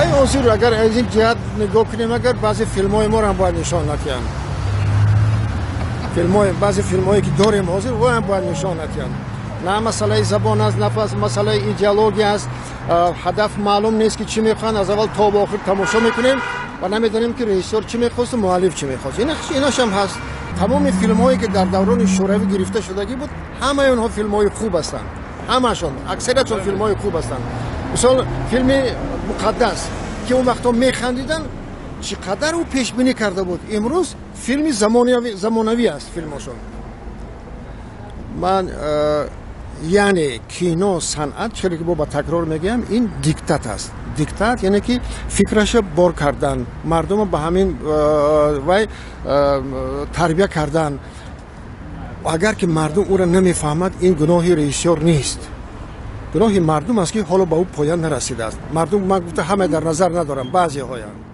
Ай, ҳозир агар аз ин ҷиҳат нигоҳ кунем, агар баъзе филмҳои моро ҳам бояд нишон надиҳанд. Баъзе филмҳое ки дорем ҳозир, воям бояд нишон надиҳанд. На масъалаи забон аст, на масъалаи идеология аст. Ҳадаф маълум нест, ки чӣ мехоҳанд. Аз аввал то ба охир тамошо мекунем ва намедонем, ки режиссёр чӣ мехосту муаллиф чӣ мехост. Инашам ҳаст. Тамоми филмҳое ки дар даврони шӯравӣ гирифта шудагӣ буд, ҳамаи онҳо филмҳои хуб ҳастанд, ҳамашон, аксариятшон филмҳои хуб ҳастанд. Мисол, филми «Муқаддас», ки он вақтҳо механдиданд, чӣ қадар ӯ пешбинӣ карда буд. Имрӯз филми замонавӣ аст филмошон. Ман, яъне кино, санъат, чизе ки бо ба такрор мегӯям, ин диктат аст. Диктат яъне ки фикраша бор кардан, мардумо ба ҳамин вай тарбия кардан. Агар ки мардум ӯро намефаҳмад, ин гуноҳи режиссёр нест, гуноҳи мардум аст, ки ҳоло ба ӯ поён нарасидааст. Мардум, ман гуфта, ҳама дар назар надорам, баъзеҳоянд.